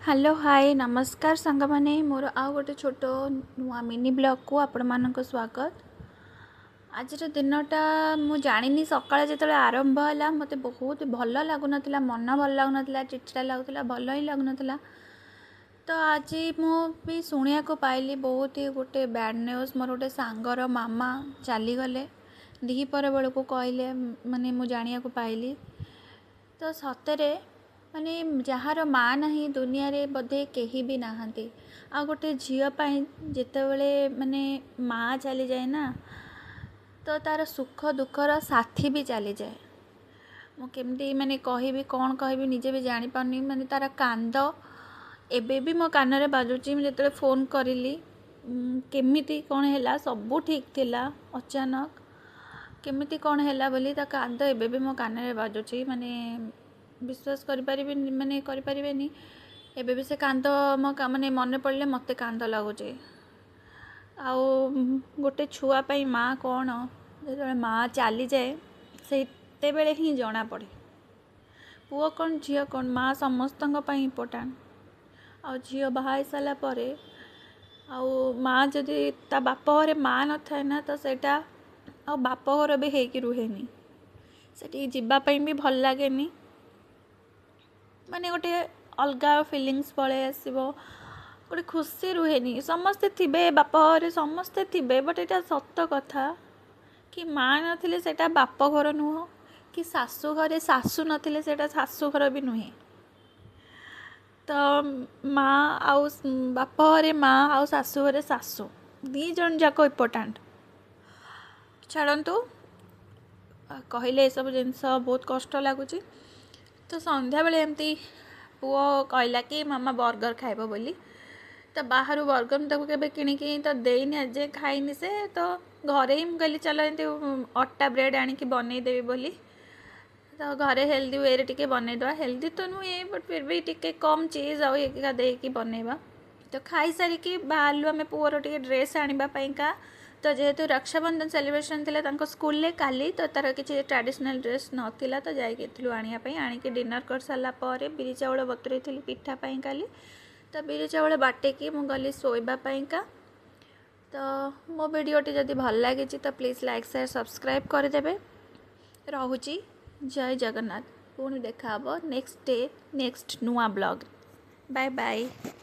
Hello, ହାଏ, ନମସ୍କାର ସାଙ୍ଗମାନେ। ମୋର ଆଉ ଗୋଟେ ଛୋଟ ନୂଆ ମିନି ବ୍ଲଗ୍କୁ ଆପଣମାନଙ୍କ ସ୍ୱାଗତ। ଆଜିର ଦିନଟା ମୁଁ ଜାଣିନି, ସକାଳେ ଯେତେବେଳେ ଆରମ୍ଭ ହେଲା ମୋତେ ବହୁତ ଭଲ ଲାଗୁନଥିଲା, ମନ ଭଲ ଲାଗୁନଥିଲା, ଚିଡ଼ଚିଡ଼ା ଲାଗୁଥିଲା, ଭଲ ହିଁ ଲାଗୁନଥିଲା। ତ ଆଜି ମୁଁ ବି ଶୁଣିବାକୁ ପାଇଲି ବହୁତ ହି ଗୋଟେ ବ୍ୟାଡ଼୍ ନ୍ୟୁଜ୍। ମୋର ଗୋଟେ ସାଙ୍ଗର ମାମା ଚାଲିଗଲେ। ଦ୍ୱିପହର ବେଳକୁ କହିଲେ, ମାନେ ମୁଁ ଜାଣିବାକୁ ପାଇଲି। ତ ସତରେ ମାନେ ଯାହାର ମା' ନାହିଁ, ଦୁନିଆରେ ବୋଧେ କେହି ବି ନାହାନ୍ତି। ଆଉ ଗୋଟେ ଝିଅ ପାଇଁ ଯେତେବେଳେ ମାନେ ମା' ଚାଲିଯାଏ ନା, ତ ତା'ର ସୁଖ ଦୁଃଖର ସାଥୀ ବି ଚାଲିଯାଏ। ମୁଁ କେମିତି ମାନେ କହିବି, କ'ଣ କହିବି ନିଜେ ବି ଜାଣିପାରୁନି। ମାନେ ତା'ର କାନ୍ଦ ଏବେ ବି ମୋ କାନରେ ବାଜୁଛି। ମୁଁ ଯେତେବେଳେ ଫୋନ୍ କରିଲି, କେମିତି କ'ଣ ହେଲା, ସବୁ ଠିକ୍ ଥିଲା, ଅଚାନକ କେମିତି କ'ଣ ହେଲା ବୋଲି ତା କାନ୍ଦ ଏବେ ବି ମୋ କାନରେ ବାଜୁଛି। ମାନେ ବିଶ୍ୱାସ କରିପାରିବେନି, ମାନେ କରିପାରିବେନି, ଏବେ ବି ସେ କାନ୍ଦ ମୋ ମାନେ ମନେ ପଡ଼ିଲେ ମୋତେ କାନ୍ଦ ଲାଗୁଛି। ଆଉ ଗୋଟେ ଛୁଆ ପାଇଁ ମା' କ'ଣ, ଯେତେବେଳେ ମା' ଚାଲିଯାଏ ସେତେବେଳେ ହିଁ ଜଣାପଡ଼େ। ପୁଅ କ'ଣ, ଝିଅ କ'ଣ, ମା' ସମସ୍ତଙ୍କ ପାଇଁ ଇମ୍ପୋର୍ଟାଣ୍ଟ। ଆଉ ଝିଅ ବାହା ହେଇସାରିଲା ପରେ ଆଉ ମା' ଯଦି ତା ବାପ ଘରେ ମା' ନଥାଏ ନା, ତ ସେଇଟା ଆଉ ବାପ ଘର ବି ହେଇକି ରୁହେନି। ସେଠିକି ଯିବା ପାଇଁ ବି ଭଲ ଲାଗେନି। ମାନେ ଗୋଟେ ଅଲଗା ଫିଲିଙ୍ଗସ୍ ପଳେଇ ଆସିବ, ଗୋଟେ ଖୁସି ରୁହେନି। ସମସ୍ତେ ଥିବେ, ବାପ ଘରେ ସମସ୍ତେ ଥିବେ, ବଟ୍ ଏଇଟା ସତ କଥା କି ମା' ନଥିଲେ ସେଇଟା ବାପ ଘର ନୁହଁ, କି ଶାଶୁ ଘରେ ଶାଶୁ ନଥିଲେ ସେଇଟା ଶାଶୁଘର ବି ନୁହେଁ। ତ ମା' ଆଉ ବାପ ଘରେ ମା' ଆଉ ଶାଶୁ ଘରେ ଶାଶୁ, ଦୁଇ ଜଣ ଯାକ ଇମ୍ପୋର୍ଟାଣ୍ଟ। ଛାଡ଼ନ୍ତୁ, କହିଲେ ଏସବୁ ଜିନିଷ ବହୁତ କଷ୍ଟ ଲାଗୁଛି। ତ ସନ୍ଧ୍ୟାବେଳେ ଏମିତି ପୁଅ କହିଲା କି ମାମା ବର୍ଗର ଖାଇବ ବୋଲି। ତ ବାହାରୁ ବର୍ଗର ମୁଁ ତାକୁ କେବେ କିଣିକି ତ ଦେଇନି, ଆଜି ଖାଇନି ସେ। ତ ଘରେ ହିଁ ମୁଁ କହିଲି ଚାଲ ଏମିତି ଅଟା ବ୍ରେଡ଼୍ ଆଣିକି ବନେଇଦେବି ବୋଲି। ତ ଘରେ ହେଲ୍ଦି ୱେରେ ଟିକେ ବନେଇଦେବା। ହେଲ୍ଦି ତ ନୁହେଁ, ବଟ୍ ଫିର୍ ବି ଟିକେ କମ୍ ଚିଜ୍ ଆଉ ଏକା ଦେଇକି ବନେଇବା। ତ ଖାଇସାରିକି ବାହାରିଲୁ ଆମେ ପୁଅର ଟିକେ ଡ୍ରେସ୍ ଆଣିବା ପାଇଁକା। ତ ଯେହେତୁ ରକ୍ଷାବନ୍ଧନ ସେଲିବ୍ରେସନ୍ ଥିଲା ତାଙ୍କ ସ୍କୁଲରେ କାଲି, ତ ତା'ର କିଛି ଟ୍ରାଡ଼ିସନାଲ୍ ଡ୍ରେସ୍ ନଥିଲା, ତ ଯାଇକି ଥିଲୁ ଆଣିବା ପାଇଁ। ଆଣିକି ଡିନର୍ କରିସାରିଲା ପରେ ବିରି ଚାଉଳ ବତୁରେଇଥିଲି ପିଠା ପାଇଁ କାଲି। ତ ବିରି ଚାଉଳ ବାଟିକି ମୁଁ ଗଲି ଶୋଇବା ପାଇଁକା। ତ ମୋ ଭିଡ଼ିଓଟି ଯଦି ଭଲ ଲାଗିଛି ତ ପ୍ଲିଜ୍ ଲାଇକ୍, ସେୟାର, ସବସ୍କ୍ରାଇବ୍ କରିଦେବେ। ରହୁଛି, ଜୟ ଜଗନ୍ନାଥ। ପୁଣି ଦେଖାହେବ ନେକ୍ସଟ ଡେ, ନେକ୍ସଟ ନୂଆ ବ୍ଲଗ୍। Bye bye.